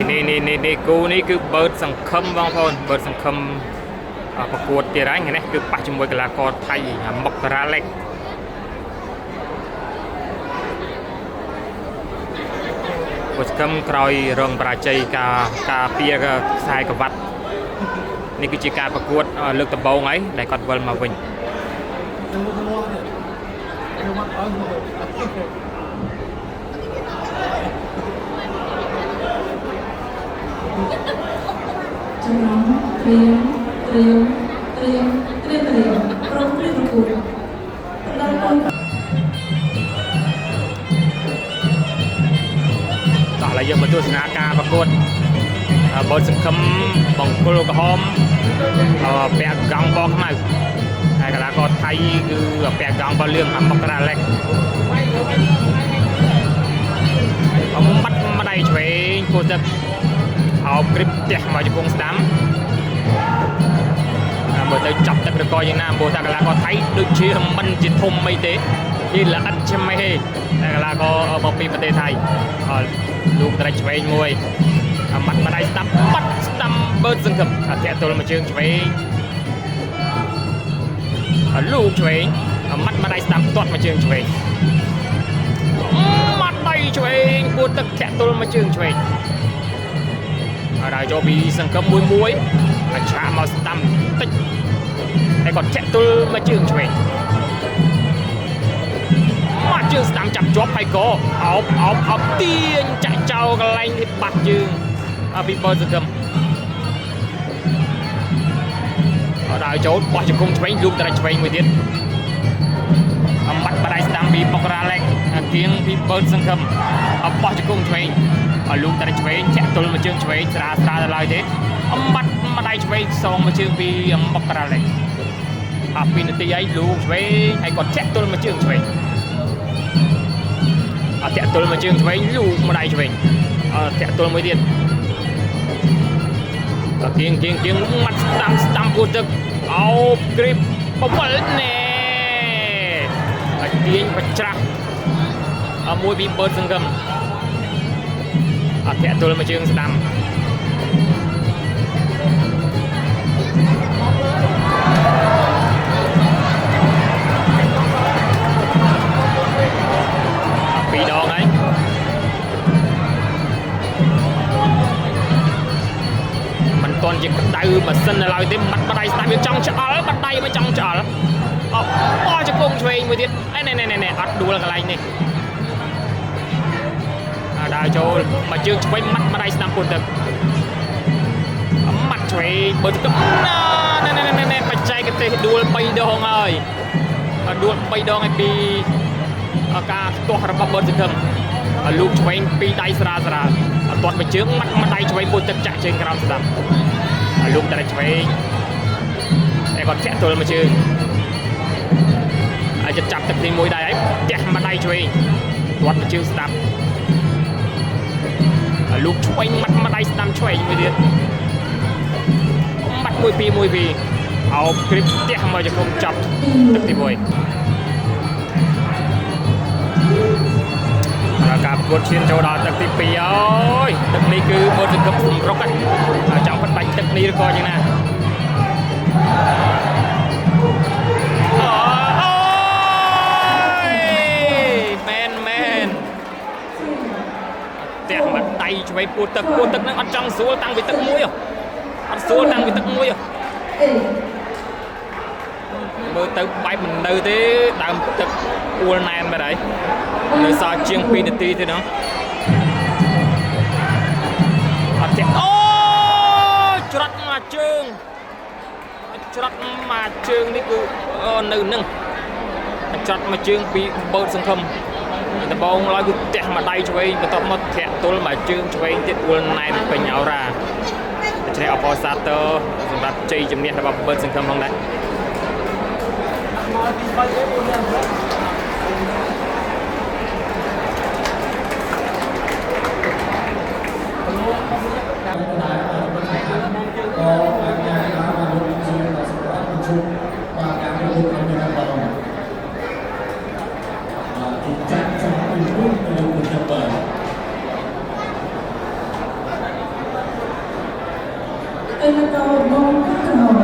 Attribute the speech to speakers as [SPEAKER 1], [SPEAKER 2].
[SPEAKER 1] នេះនេះនេះនេះគូនេះគឺបឺតសង្ឃឹមបងប្អូនបឺតសង្ឃឹមប្រកួតទៀតហើយថ្ងៃនេះគឺប៉ះជាមួយកីឡាករថៃមករាឡិកបឺតសង្ឃឹមក្រោយរងបរាជ័យការការពារខ្សែក្រវ៉ាត់នេះគឺជាការប្រកួតលើកដំបូងហើយដែលគាត់វិលមកវិញ
[SPEAKER 2] ចំរំត្រៀមត្រៀមត្រៀមត្រៀមត្រៀមព្រមត្រៀមប្រកួតដល់កូន
[SPEAKER 1] តោះឥឡូវយើងមកទស្សនាការប្រកួតបឺតសង្ឃឹមបង្គោលក្រហមពាក់កង់ពណ៌ខ្មៅហើយកីឡាករថៃគឺពាក់កង់ពណ៌លឿងមករាឡិកអំបាត់ម្ដាយឆ្វេងគូទឹកអោបគ្រីបផ្ទះមកជង្គង់ស្ដាំមើលទៅចាប់ទឹករកយ៉ាងណាព្រោះតែកីឡាករថៃដូចជាមិនជាធំអីទេនេះល្អិតឆ្មេះទេតែកីឡាករមកពីប្រទេសថៃលោកត្រេកឆ្វេងមួយបាត់ម្ដាយស្ដាំបាត់ស្ដាំបឺតសង្ឃឹមអធាក់ទល់មួយជើងឆ្វេងលោកឆ្វេងម៉ាត់ម្ដាយស្ដាំទាត់មួយជើងឆ្វេងម៉ាត់ដៃឆ្វេងគួរទឹកធាក់ទល់មួយជើងឆ្វេងហើយដល់ចូលពីសង្ឃឹមមួយមួយអាឆាមកស្ដាំតិចហើយគាត់ធាក់ទល់មួយជើងឆ្វេងមកជើងស្ដាំចាប់ជាប់ហើយក៏អោបអោបអោបទាញចាក់ចោលកន្លែងនេះបាត់ជើងពីបឺតសង្ឃឹមដល់ចូលបោះជង្គង់ឆ្វេងលូកត្រេកឆ្វេងមួយទៀតអំបាត់បដៃស្ដាំពីបុករ៉ាឡិកគៀងពីបឺតសង្ឃឹមបោះជង្គង់ឆ្វេងលូកត្រេកឆ្វេងធាក់ទល់មួយជើងឆ្វេងស្រាលស្រាលទៅឡើយទេអំបាត់ម្ដាយឆ្វេងសងមួយជើងពីបុករ៉ាឡិកអស់2នាទីហើយលូកឆ្វេងហើយគាត់ធាក់ទល់មួយជើងឆ្វេងអត់ធាក់ទល់មួយជើងឆ្វេងលូកម្ដាយឆ្វេងអត់ធាក់ទល់មួយទៀតគៀងគៀងគៀងមាត់ស្ដាំស្ដាំគូទឹកអោបគ្រីបបវលណែឲ្យទាញបច្រាស់មួយពីបឺតសង្ឃឹមអត់ធាក់ទល់មួយជើងស្ដាំពីរដងហើយមិនទាន់ជាក្តៅម៉ាស៊ីននៅឡើយទេបាត់បដៃស្ដាំវាចង់ឆ្អល់បាត់ដៃមិនចង់ឆ្អល់អបោះជង្គង់ឆ្វេងមួយទៀតអេណែណែណែអត់ដួលកន្លែងនេះដើរចូលមកជើងឆ្វេងម៉ាត់បដៃស្ដាំពុនទឹកម៉ាត់ឆ្វេងបើទឹកណែណែណែណែបច្ចេកទេសដួល3ដងហើយដួល3ដងហើយពីការខ្ទាស់របស់បឺតសង្ឃឹមលូកឆ្វេងពីរដៃស្រាលស្រាលអត់ទាត់មួយជើងម៉ាត់មួយដៃឆ្វេងពុនទឹកចាក់ជើងក្រោមស្ដាំលូកតែឆ្វេងតែគាត់ធាក់ទល់មួយជើងហើយចាប់ទឹកទីមួយដៃហើយផ្ទះមួយដៃឆ្វេងទាត់មួយជើងស្ដាំលូកឆ្វេងម៉ាត់មួយដៃស្ដាំឆ្វេងមួយទៀតម៉ាត់មួយពីរមួយពីរអោបគ្រីបផ្ទះមកជង្គង់ចាប់ទឹកទី1ដល់ការប្រកួតឈានចូលដល់ទឹកទី2អើយទឹកនេះគឺបឺតសង្ឃឹមសម្រុកចង់ផ្ដាច់ទឹកនេះឬក៏យ៉ាងណាអូយមែនមែនផ្ទះមកដៃឆ្វេងពូទឹកពូទឹកនឹងអត់ចង់ស្រួលតាំងពីទឹកមួយអត់ស្រួលតាំងពីទឹកមួយមើលទៅបែបមិននៅទេដើមទឹកអួលណែនបែរហើយនៅសល់ជាង2នាទីទេនោះអត់ទេអូច្រត់មួយជើងច្រត់មួយជើងនេះគឺនៅនឹងច្រត់មួយជើងពីបឺតសង្ឃឹមដំបងឡើយគឺផ្ទះមួយដៃឆ្វេងបន្ទាប់មកធាក់ទល់មួយជើងឆ្វេងទៀតអួលណែនពេញអរ៉ាដូច្នេះអបអរសាទរសម្រាប់ជ័យជំនះរបស់បឺតសង្ឃឹមផងដែរ
[SPEAKER 3] ក៏អាចការបានលោកជាសម្រាប់ប្រជុំបាទការប្រជុំនៅក្នុងបាទទីចាក់ចំពីពុំនៅក្នុងបាទ
[SPEAKER 2] កីឡាករបង្គោលក្រហម។